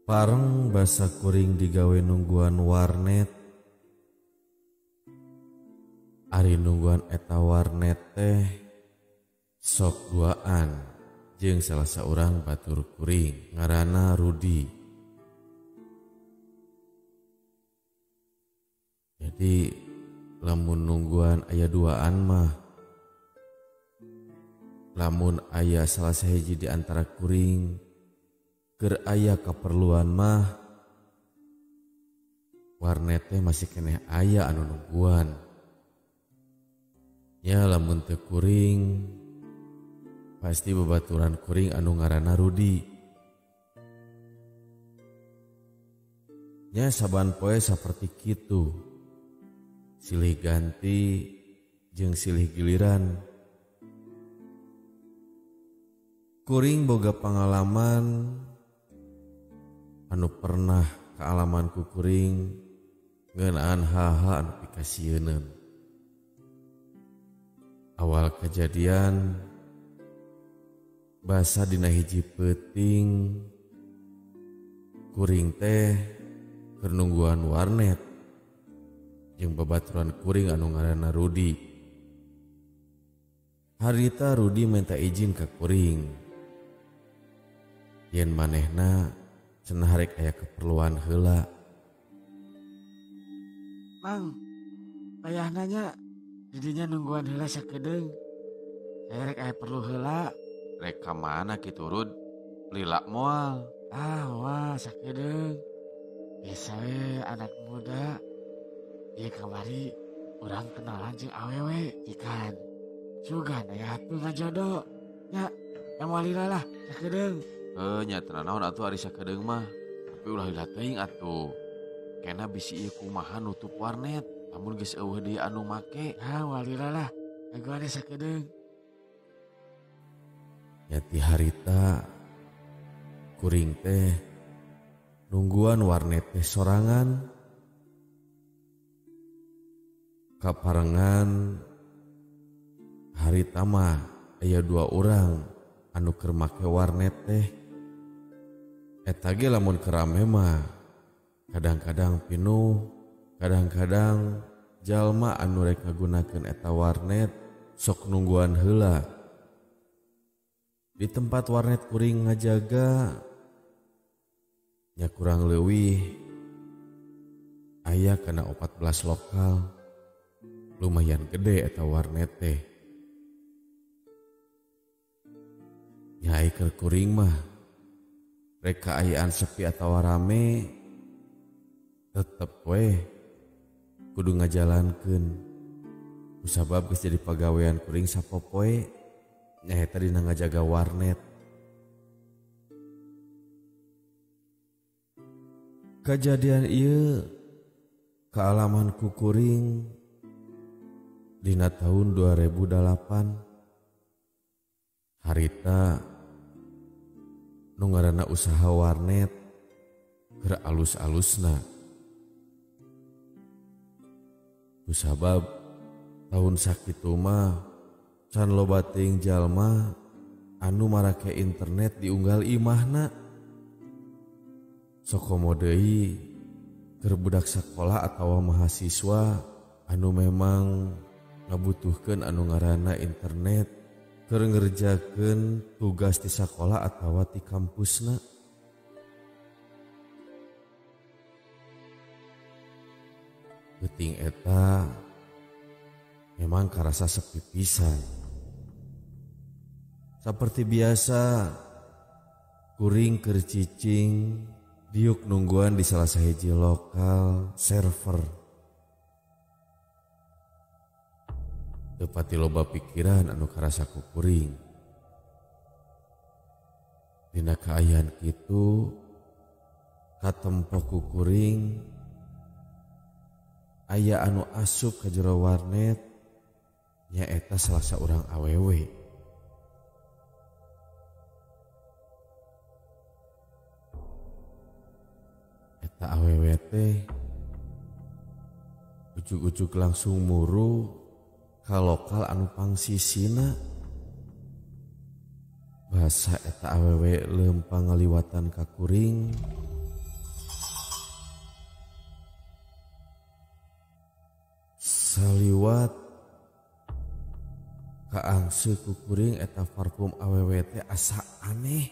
Pareng basa kuring digawe nungguan warnet. Ari nungguan eta warnet teh sok duaan jeung salah saurang batur kuring ngaranna Rudi. Jadi lamun nungguan aya duaan mah, lamun aya salah sahiji di antara kuring keur aya keperluan mah, warnet teh masih keneh aya anu nungguan. Nya lamun teu kuring pasti babaturan kuring anu ngaranna Rudi. Nya saban poe saperti kitu, silih ganti jeung silih giliran. Kuring boga pangalaman anu pernah kaalaman ku kuring ngeunaan hal-hal anu pikasieuneun. Awal kejadian basa dina hiji peuting kuring teh keur nungguan warnet jeung babaturan kuring anu ngaranna Rudi. Harita Rudi minta izin ka kuring yen manehna cenah rek aya keperluan heula. Mang, payahna nya didinya nungguan heula sakedeung. Saya rek aya perlu heula. Rek ka mana kitu Rud? Lila moal. Ah, wah sakedeung. Biasa we anak muda. Ieu kamari urang kenalan jeung awewe ikan. Sugan aya atuh ngajodoh. Nya, yang moal lila lah sakedeung. Nya teu naon atuh ari sakedeung mah. Tapi ulah lila teuing atuh. Kena bisi ieu kumaha nutup warnet lamun geus eueuh deui anu make. Ah, walila lah. Gaguan sakedeung. Nya ti harita kuring teh nungguan warnet teh sorangan. Kaparengan harita mah aya dua urang anu keur make warnet teh. Eta ge lamun keur rame mah kadang-kadang pinuh, kadang-kadang jalma anu rek ngagunakeun eta warnet sok nungguan heula. Di tempat warnet kuring ngajaga nya kurang leuwih aya kana 14 lokal. Lumayan gede eta warnet teh. Nya ai keur kuring mah rek kaayaan sepi atawa rame tetep weh kudu ngajalankeun. Kusabab geus jadi pagawean kuring sapopoe nyaeta dina ngajaga warnet. Kejadian ieu kaalaman ku kuring dina tahun 2008. Harita nu ngaranna usaha warnet keur alus-alusna. Kusabab tahun sakitu mah can loba teuing jalma anu marake internet diunggal imahna. Sokomo deui keur budak sakola atawa mahasiswa anu memang ngabutuhkeun anu ngaranna internet keur ngerjakeun tugas di sakola atawa di kampusna. Peuting eta memang karasa sepi pisan. Seperti biasa kuring keur cicing diuk nungguan di salah sahiji lokal server. Teu pati loba pikiran anu karasa ku kuring. Dina kaayaan kitu katempo ku kuring aya anu asup ka jero warnet nyaeta salah saurang awewe. Eta awewe teh ujug-ujug langsung muru ka lokal anu pangsisina. Bahasa eta awewe leumpang ngaliwatan ka kuring. Saliwat kaangse ku kuring eta parfum awewe teh asa aneh.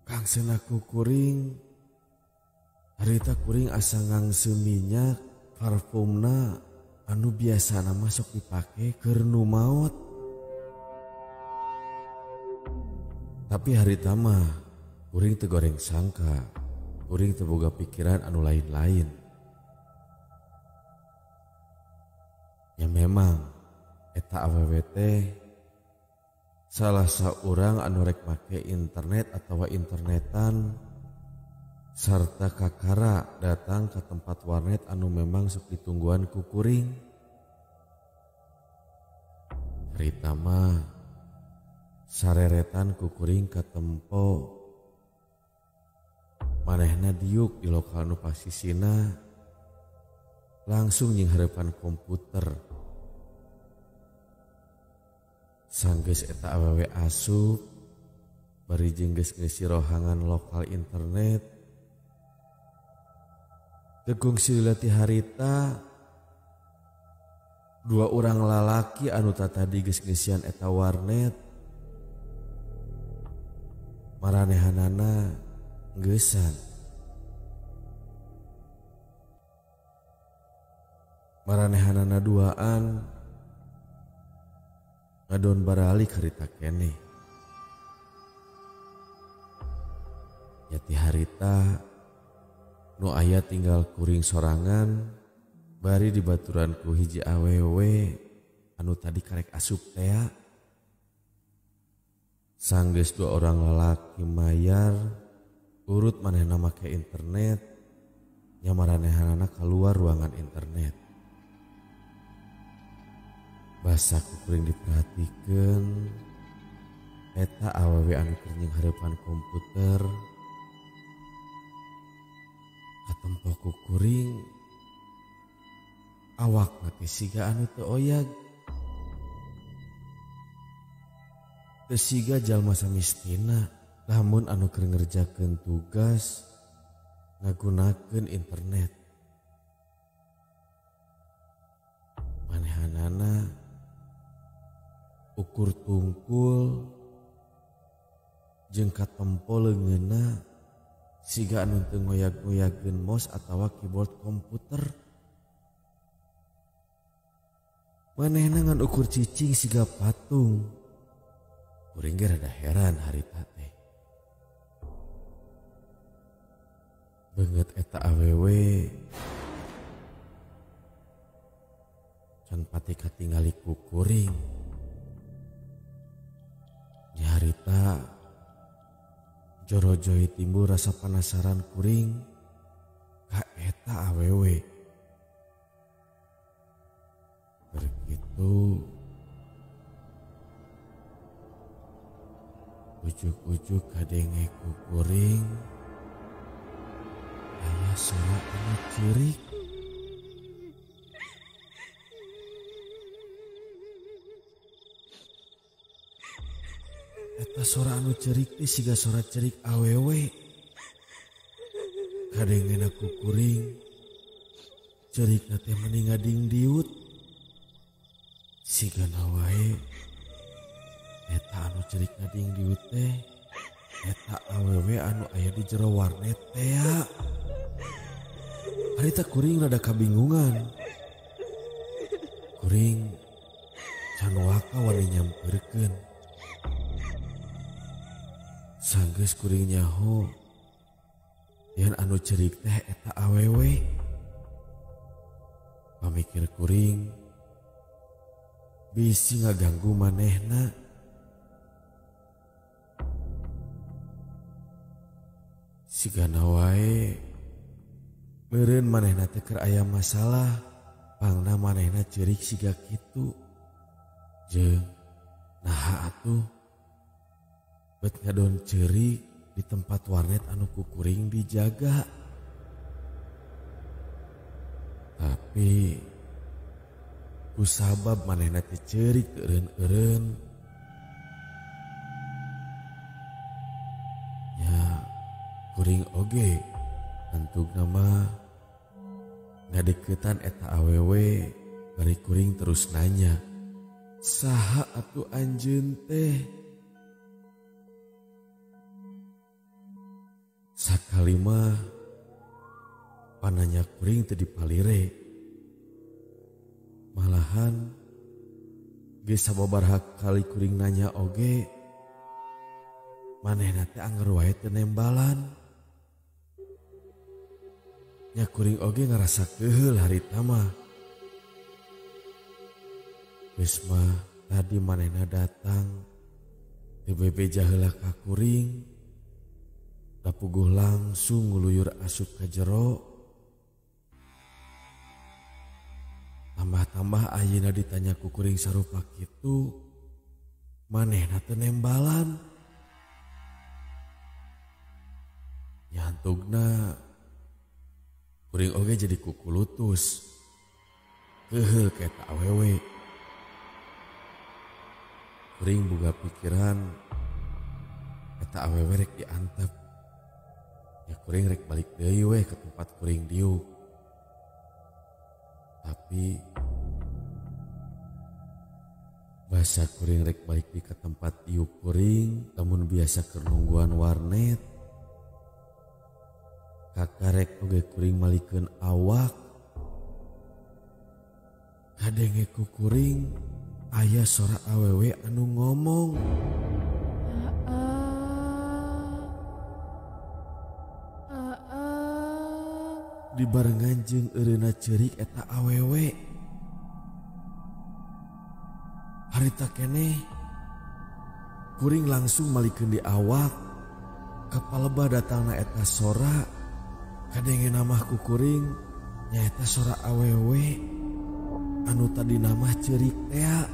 Kangsena ku kuring harita kuring asa ngangse minyak parfumna anu biasana masuk dipake keur nu maot. Tapi harita mah kuring teu goreng sangka, kuring teu boga pikiran anu lain-lain. Ya memang eta awewe teh salah saurang anu rek make internet atawa internetan sarta kakara datang ke tempat warnet anu memang sok ditungguan ku kuring. Harita mah sareretan ku kuring katempo manehna diuk di lokal nu pasisina langsung jeung hareupan komputer. Sanggeus eta awewe asup bari jeung geus ngeusi rohangan lokal internet. Teu kungsi lila ti harita dua urang lalaki anu tatadi geus ngeusian eta warnet maranehanana ngeusan. Maranehanana duaan ngadon baralik harita keneh. Nya ti harita nu aya tinggal kuring sorangan bari dibaturan ku hiji awewe anu tadi karek asup tea. Sanggeus dua orang lalaki mayar urut manehna make internet nya maranehanana kaluar ruangan internet. Basa ku kuring diperhatikeun eta awewe anu keur jeung hareupan komputer. Katempo ku kuring awakna teh siga anu teu oyag, teu siga jalma samistina lamun anu keur ngerjakeun tugas ngagunakeun internet. Manehanana ukur tungkul jeung katempo leungeunna siga anu teu ngoyag-ngoyagkeun mouse atawa keyboard komputer. Manehna ngan ukur cicing siga patung. Kuring ge rada heran harita teh. Beungeut eta awewe can pati katingali ku kuring. Nya harita jorojoi timbul rasa penasaran kuring ka eta awewe. Begitu ujug-ujug kadenge ku kuring aya sora anu ceurik. Eta sora anu cerik teh siga sora cerik awewe. Kadengena ku kuring cerikna teh meni ngadingdiut. Sigana wae eta anu cerik ngadingdiut teh Eta awewe anu aya di jero warnet teh ya. Harita kuring rada kabingungan. Kuring can waka wani nyamperkeun. Sanggeus kuring nyaho yen anu cerik teh eta awewe. Pamikir kuring bisi ngaganggu manehna. Sigana wae meureun manehna teh keur aya masalah, pangna manehna ceurik siga kitu. Jeung naha atuh bet ngadon ceurik di tempat warnet anu ku kuring dijaga. Tapi kusabab manehna teh ceurik eureun-eureun nya kuring oge tantugna mah ngadeukeutan eta awewe bari kuring terus nanya, saha atuh anjeun teh? Sakali mah pananya kuring teu dipalire. Malahan geus sababaraha kali kuring nanya oge manehna teh anger wae teu nembalan. Nya kuring oge ngarasa keheul harita mah. Geus mah tadi manehna datang teu bebeja heula ka kuring. Dapuguh langsung nguluyur asup ka jero. Tambah-tambah ayeuna ditanya ku kuring sarupa kitu, manehna teu nembalan. Nyantugna kuring oge jadi kukulutus. Keheul ka eta awewe. Kuring boga pikiran eta awewe rek diantep. Ya kuring rek balik deui weh ke tempat kuring diuk. Tapi basa kuring rek balik di ke tempat diuk kuring, lamun biasa keur nungguan warnet. Kakarek oge kuring malikeun awak. Kadenge ku kuring aya sora awewe anu ngomong. Dibarengan jeung eureuna ceurik eta awewe. Harita keneh kuring langsung malikeun di awak. Kapalebah datangna eta sora. Kadenge namah ku kuring nyaeta sora awewe anu tadi namah ceurik tea.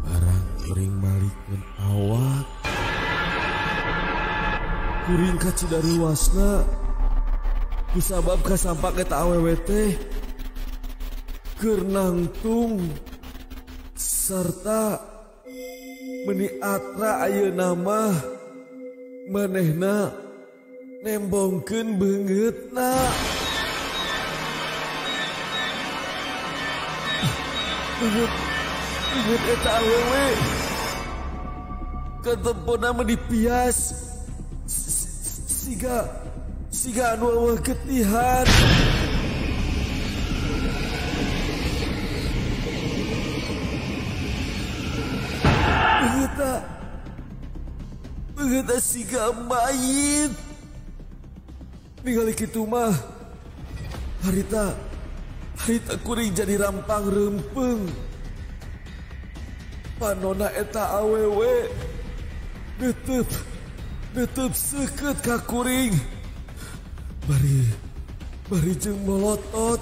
Barang kuring malikeun awak, kuring kacidaruasna kusabab kasampak eta awewe teh keur nangtung sarta meuni atra ayeuna mah manehna nembongkeun beungeutna. Beungeut eta awewe katempona mah dipias siga anu eueuh getihan. Beungeutna siga mayit. Ningali kitu mah harita kuring jadi rampang reumpeng. Panona eta awewe netep seukeut ka kuring. Bari jeung molotot.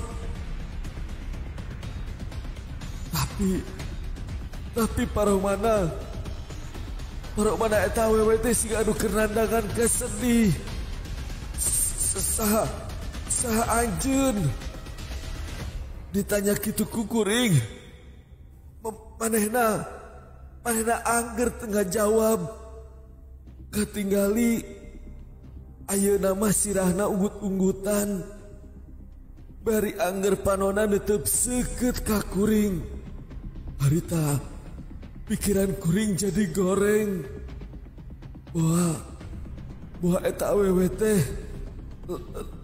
Tapi paromana eta awewe teh siga anu keur nandangan kasedih. Saha anjeun? Ditanya kitu ku kuring. Manehna angger teu ngajawab. Katinggali ayeuna mah sirahna unggut-unggutan. Bari angger panona netep seukeut ka kuring. Pikiran kuring jadi goreng. Wah, buah eta awewe teh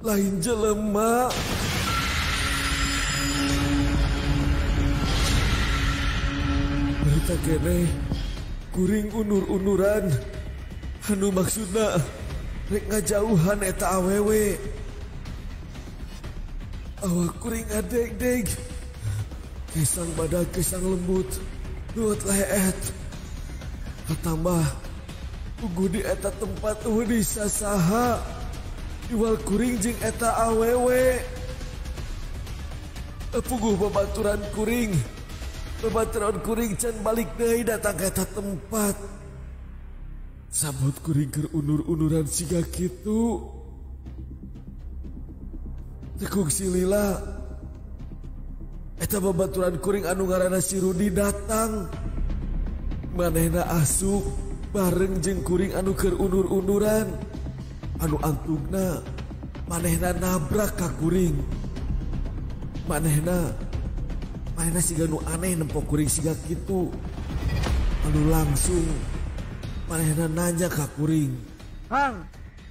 lain jelema. Berita keneh kuring unur-unuran anu maksudna rek ngajauhan eta awewe. Awak kuring adeg-deg. Kesang badag kesang lembut. Luat leet. Katambah puguh di eta tempat eueuh disasaha. Iwal kuring jeung eta awewe. Puguh babaturan kuring. Babaturan kuring can balik deui datang ka eta tempat. Sabot kuring keur unur-unuran siga kitu. Tekung silila. Eta babaturan kuring anu ngaranna si Rudi datang. Manehna asup bareng jeung kuring anu keur unur-unuran. Anu antugna manehna nabrak ka kuring. Manehna siga nu aneh nempo kuring siga kitu. Anu langsung manehna nanya ka kuring. Kang,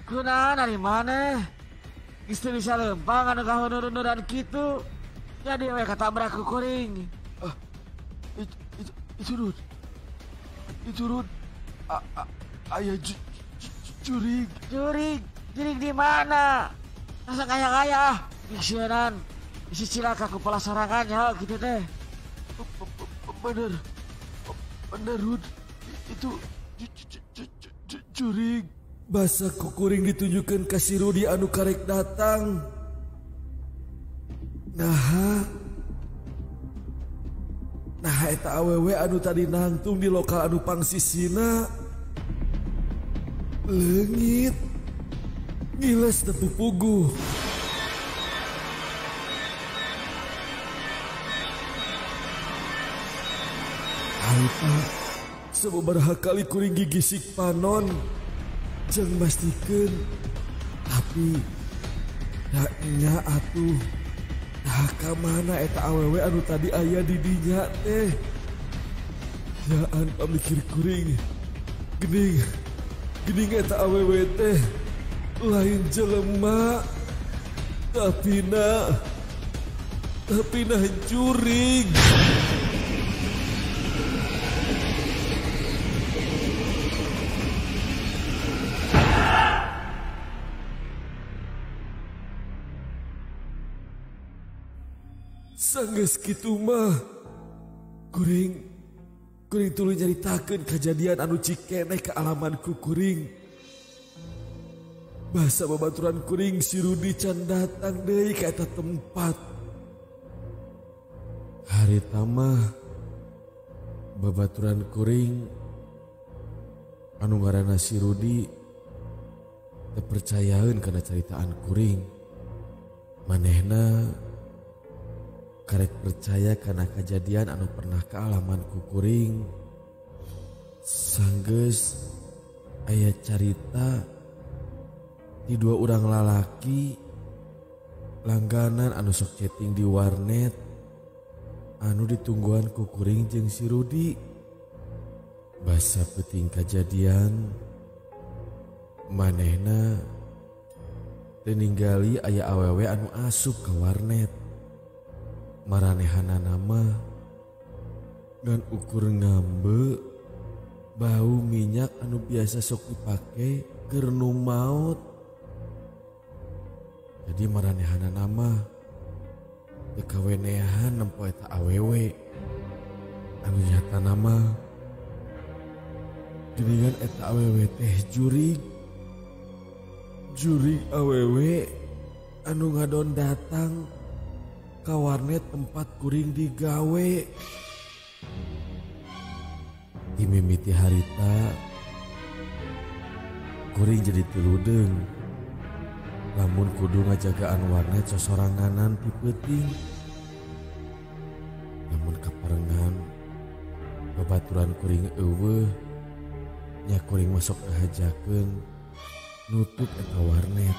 kunaon ari maneh? Geus teu bisa lempang anu kahunur-unuran kitu. Jadi we katabrak ku kuring. Itu Rud. Itu Rud. Aya jurig. Jurig? Jurig di mana? Masa kaya-kaya ah. Miksieunan. Isi cilaka ku pola sorangan ya gitu teh. Bener. Bener Rud. Itu jurig. Basa ku kuring ditunjukkeun ka si Rudi anu karek datang. Nah eta awewe anu tadi nangtung di lokal anu pangsisina leungit ngiles teu puguh. Harita sababaraha kali kuring gigisik panon jeung mastikeun, tapi da nya atuh. Nah, ka mana eta awewe anu tadi aya di dinya teh? Yaan pamikir kuring. Gening eta awewe teh lain jelema. Tapi nah jurig. Sanggeus kitu mah kuring tuluy nyaritakeun kajadian anu cikeneh kaalaman ku kuring. Basa babaturan kuring si Rudi can datang deui ka eta tempat. Harita mah babaturan kuring anu ngaranna si Rudi teu percayaeun kana caritaan kuring. Manehna karek percaya karena kejadian anu pernah kealaman ku kuring. Sanggeus aya carita di dua urang lalaki langganan anu sok chatting di warnet anu ditungguan ku kuring jeung si Rudi. Basa peuting kajadian manehna teu ninggali aya awewe anu asup ka warnet. Maranehanana mah ngan ukur ngambe bau minyak anu biasa sok dipake keur nu maot. Jadi maranehanana mah teu kawenehan nempo eta awewe. Anu nyatana mah geuningan eta awewe teh jurig. Jurig awewe anu ngadon datang ka warnet tempat kuring digawe. Dimimiti harita kuring jadi tiludeung lamun kudu ngajagaan warnet sosoranganan ti peuting. Lamun kaparengan babaturan kuring eueuh nya kuring masuk ngahajakeun nutup eta warnet.